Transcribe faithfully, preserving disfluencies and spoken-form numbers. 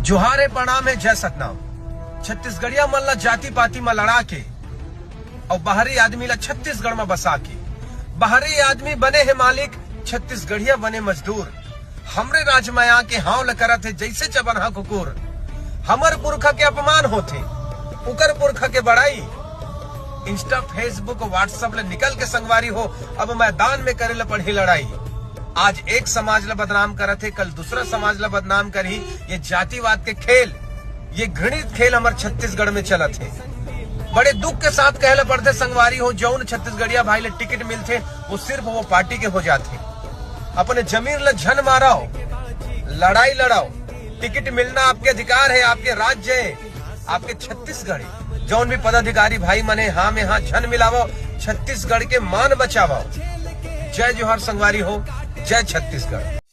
जोहार हे, प्रणाम हे, जय सतनाम। छत्तीसगढ़िया मन ला जाति पाति म लड़ा के अउ बाहरी आदमी ला छत्तीसगढ़ म बसा के बाहरी आदमी बने हे मालिक, छत्तीसगढ़िया बने मजदूर। हमरे राज म आके हाव ल करत हे जइसे चबनहा कुकुर। हमर पुरखा के अपमान होथे, उकर पुरखा के बड़ाई। Insta, Facebook, WhatsApp ले निकल के संगवारी हो, अब मैदान में करे ल पड़ही लड़ाई। आज एक समाज ल बदनाम करत हे, कल दूसरा समाज ल बदनाम करही। ये जातिवाद के खेल, ये घृणित खेल हमर छत्तीसगढ़ में चलत हे। बड़े दुख के साथ कहे ल पड़थे संगवारी हो, जौन छत्तीसगढ़िया भाई ले टिकट मिलथे, वो सिर्फ वो पार्टी के हो जाथे। अपने जमीन ल झन मारव, लड़ाई लड़व। टिकट मिलना आपके अधिकार हे, आपके राज्य हे, आपके छत्तीसगढ़ हे। जौन भी पदाधिकारी भाई मन हे, हाँ में हाँ झन मिलावव, छत्तीसगढ़ के मान बचावव। जय जोहार संगवारी हो, जय छत्तीसगढ़।